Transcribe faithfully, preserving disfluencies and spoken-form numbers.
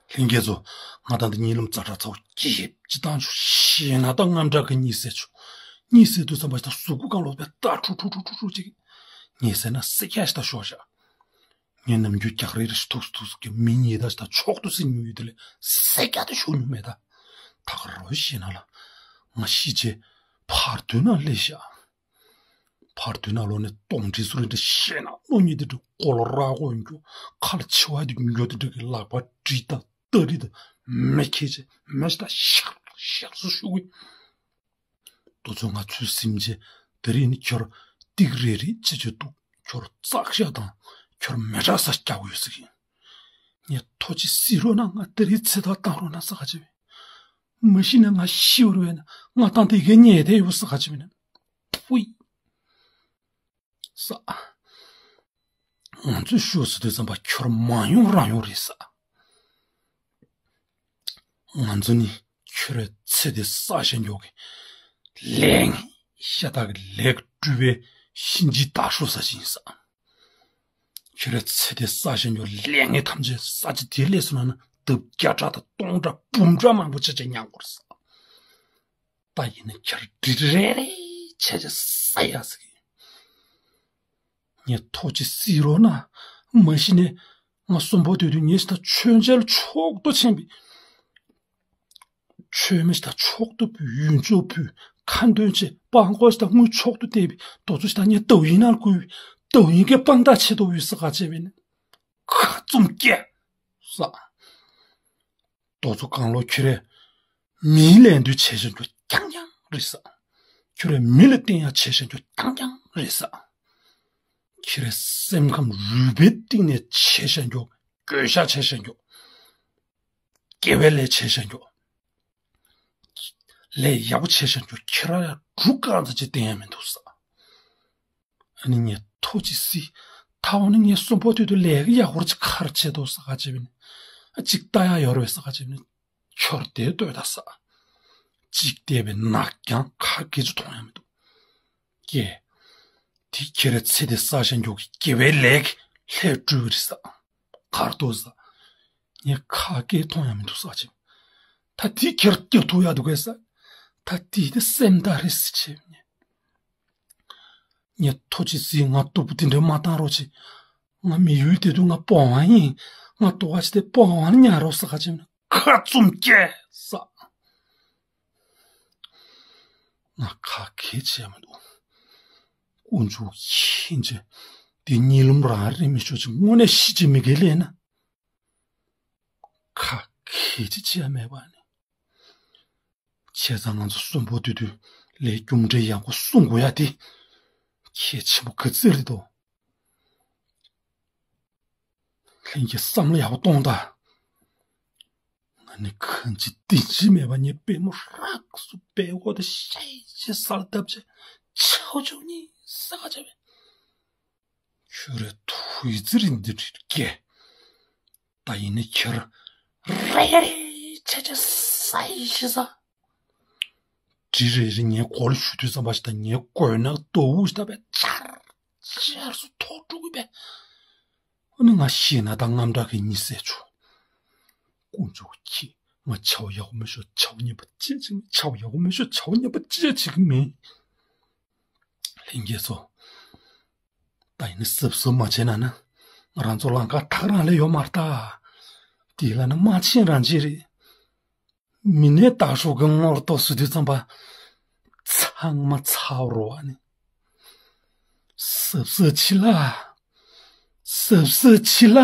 ལྷན་རྒྱས་ཚོ། ང་དང་འདི་གཉིད་ལམ་ཛ་དྲག་ཚ་བོ་སྐྱིད་ཅིག་བཏང་བྱུང་། ཞེད་སྣང་དང་དངངས་སྐྲག་གི་གཉིད་སད་བྱུང་། གཉིད་སད་དུས་ཙམ་པ་ཞིག་ད་གཟུགས་པོ་གང་ལོག་པའི་ད་ཁྲུག་ཁྲུག་ཁྲུག་ཁྲུག་ཁྲུག་ཅིག་ངས་ཟེར་ན་སེར་སྐྱ་ཞིག་ད་ཤོར་བཞག་ངས་ནམ་རྒྱུན་རྒྱག་རེས་རེ་ཞིག་ཐུགས་སུ་ཐུགས་སུ་གི་མི་ཉིད་ད་ཞིག་ད་མཆོག་ཏུ་སྲིད་མྱོང་ཡོད་དེ་ལས་སེར་སྐྱ་དེ་ཤོར་མྱོང་མེད་ད། ད་ག་རོ་ཞེད་སྣང་ལ། ང་ཤི་རྗེས་བར་དོའི་ནང་སླེབས་བཞག་བར་དོའི་ནང་ལོགས་ནས་གདོན་འདྲེ་སུ་རེད་འདྲ་ཞེད་སྣང་གནོད་མཁན་དེ་འདྲ་མགོ་ལ་རྭ་མགོ་འགྱོ། ཁ་ལ་མཆེ་བ་དེ་འགྱོ་དེ་འདྲ་གི་ལག་པ་གྲི་དང་སྟ་རི་དང་མེ་ཁྱེར་བྱས་མེ་ཞིག་ད་ཤག་ཤག་སུ་ཤུགས་གི། དོ་ཚོ་ང་ཚོའི་སེམས་ཅན་དེ་རིང་ནི་ཁྱོད་ཏིག་རེ་རེ་བྱེད་ཆོག་འདུག་ཁྱོད་བཙག་ཤ་དང་ཁྱོད་མེ་དྲག་ས་རྒྱག་གི་ཡོད་ཟེར་གི། ངས་ཐོ་ཅི་སི་རོ་ན་ང་དེ་རིང་ཚེ་ཐར་བཏང་རོགས་གནང་ཟེར་ག་བྱས་པས། མ་གཞི་ནས་ང་ཤི་བར་བས་ན་ང་དང་དེ་གའི་ཉེ་དེ་ཡོད་ཟེར་ག་བྱས་པས་ན། ཕུའི། ས། ང་ཚོས་ཤོད་ཟེར་དུས་ཙམ་པ་ཁྱོད་མ་ཡོང་རང་ཡོང་རེད་ས། ང་ཚོ་ནི་ཁྱོད་རའི་ཚེ་འདི་བསགས་བཞག་མགྱོགས་ཀྱི་ལས་ངན་ཤ་སྟག་གི་ལས་ཀྱི་སྤྲུལ་པའི་གཤིན་རྗེའི་བདག་སྲོག་ཟ་བཞིན་ཡིན་ས། ཁྱོད་རའི་ཚེ་འདི་བསགས་བཞག་མགྱོགས་ལས་ངན་ཐམས་ཅད་ས་ཆ་དེ་ལས་སུ་ན་ན་ལྡབ་བརྒྱ་ཕྲག་དང་སྟོང་ཕྲག་འབུམ་ཕྲག་མང་པོ་ཆ་ཆ་མྱངས་དགོས་རེད་ས། ད་ཡིན་ན་ཁྱོད་ར་འདྲི་རེ་རེ་ཆ་ཆ་ཟ་ཡ་ཟེར་གི། ངས་ཐོ་ཅི་སི་རོ་ན་མ་གཞི་ནས་ང་གསོན་པོ་སྡོད་དུས་ངས་ཞིག་ད་མཆོད་མཇལ་མཆོག་ཏུ་ཕྱིན་པའི། མཆོད་མེ་ཞིག་ད་མཆོག་ཏུ་ཕུལ། ཡུལ་མཆོག་ཕུལ། ཁ་འདོན་བྱས་པགས་མགོ་ཞིག་ད་དངུལ་མཆོག་ཏུ་བལྟས་པའི་དོ་ཚོ་ཞིག་ད་ངས་ཏའུ་ཡིན་ནང་བསྐུལ་བའི་ཏའུ་ཡིན་གྱི་དཔང་རྟགས་བྱེད་དོ་བའི་ས་ག་བྱས་པས་ནས་ཁ་བཙུམ་སྐྱེ་ས། དོ་ཚོ་གང་ལོ་ཁྱོད་རས་མིའི་ལས་འདུལ་བྱས་བཞག་རྒྱུ་རྐྱང་རྐྱང་རེད་ས། ཁྱོད་རས་མི་ལ་བརྟེན་ཡག་བྱས་བཞག་རྒྱུ་རྐྱང་རྐྱང་རེད་ས། ཁྱོད་རས་སེམས་ཁམས་རུས་པའི་གཏིང་ནས་བྱས་བཞག་རྒྱུ་གོད་ཤག་བྱས་བཞག་རྒྱུ། དགེ་བའི་ལས་བྱས་བཞག་རྒྱུ། ལས་ཡག་པོ་བྱས་བཞག་རྒྱུ་ཁྱོད་ར་ཡ་གྲུ་གང་ཙམ་ཅིག་བརྟེན་ཡ་མི་འདུག་ས། ཨ་ནི་ངས་ཐོ་ཅི་སི། ད་འོ་ནི་ངས་གསོན་པོ་དུས་དུ་ལས་ཀ་ཡག་པོ་ཅིག་ག་རེ་བྱེད་དོ་ས་ག་བྱས་པས་ནི། ཨ་གཅིག་ལྟ་ཡག་ཡོད་རེད་པས་ས་ག་བྱས་པས་ནི། ཁྱོད་དེ་ལྟོས་ད་ས། གཅིག་བལྟས་པས་ནག་རྐྱང་ཁ་སྐད་ཅིག་མཐོང་ཡག་མི་འདུག་ཀྱེ། དེ་ཁྱེད་རའི་ཚེ་འདི་བསགས་བཞག་མགྱོགས་ཀྱི་དགེ་བའི་ལས་ཀྱི་ལྷས་སྤྲུལ་བ་རེད་ས། གར་ལྟོས་ས། ངས་ཁ་སྐད་མཐོང་ཡག་མི་འདུག་ས་ཅིག་ད་དེ་ཁྱེར་སྐྱབས་ཐུབ་ཡག་འདུག་གས་ས། ད་དེ་དེ་སེམས་ཐག་རེད་ཟེར་བྱས་ནས། ངས་ཐོ་ཅི་སི་ང་སྟུག་པོ་དེ་འདྲ་མ་བཏང་རོགས་བྱེད། ང་མི་ཡུལ་དེ་དུས་ང་སྤོང་བ་ཡིན། ང་ལྟོ་བ་ཞིག་དེ་སྤོང་བ་ཉར་རོགས་ས་ག་བྱས་ན་ཁ་བཙུམ་སྐྱེ་ས། ང་ཁ་གས་བྱས་མི་འདུག་དཀོན་མཆོག་མཁྱེན་ཅེ། དེ་གཉིད་ལམ་རང་རེད་མི་ཆོག་ཅིག་དངོས་གནས་ཤི་ཅེ་མི་དགེ་ལས་ན། ཁ་གས་ཅི་བྱས་མེད་པ་ནི། བྱས་ཙང་ང་ཚོ་གསོན་པོ་དུས་དུས་ལས་རྒྱུ་འབྲས་ཡག་པོ་སྲུང་དགོས་ཡ་དེ་གལ་ཆེན་པོ་ག་ཚོད་རེད་དོ། ལྷན་རྒྱས་བསམ་བློ་ཡག་པོ་གཏོང་དང་། ང་ནི་གང་ཅི་འདི་ཅི་མེད་པ་ངའི་པུས་མོ་རགས་སུ་སྦས་འོག་ཏུ་ཤེད་ཅིག་ས་ལ་བརྡབས་བྱས་ཆའོ་ཆའོ་གཉིས་ས་ག་བྱས་པས། ཁྱོད་རའི་ཐུགས་ཡིད་ཚེ་རིང་འདི་བྲིས་སྐད། ད་ཡིན་ནི་ཁྱེར་རེ་རེ་ཆ་ཆ་ས་ཡི་ཤི་ས། འདྲི་རེ་རེ་ངའི་མགོ་ལ་གཞུ་དུས་ཙམ་པ་ཞིག་ད་ངའི་མགོའི་ནག་ཏོ་བུ་ཞིག་ད་བས་ཆར་ཆར་སུ་ཐོག་འགྲོ་གི་བས། ཨ་ནི་ང་ཤི་ན་ད་དངངས་སྐྲག་གི་གཉིད་སད་བྱུང་། དཀོན་མཆོག་གིས་ང་ཆའོ་ཡག་པོ་མི་ཤོ་ཆའོ་ཉན་པ་ཅི་ཅིག་ཆའོ་ཡག་པོ་མི་ཤོ་ཆའོ་ཉན་པ་ཅི་ཅིག་མིན། ལྷན་རྒྱས་ཚོ། ད་ཡིན་ན་གཟབ་གཟབ་མ་བྱས་ན་ན། ང་རང་ཚོ་ལང་ཀ་ཐག་རང་ལས་ཡོད་མ་རེད་ད། དེ་ལ་ན་དམག་ཆེན་རང་བྱེད་རེད། མི་ནས་ལྟ་ཧྲུག་གི་ངོར་ལྟོ་ཟུ་དུས་ཙམ་པ། ཚང་མ་ཚ་བ་རོ་བ་ནི། གཟབ་གཟབ་ཆི་ལ། གཟབ་གཟབ་ཆི་ལ།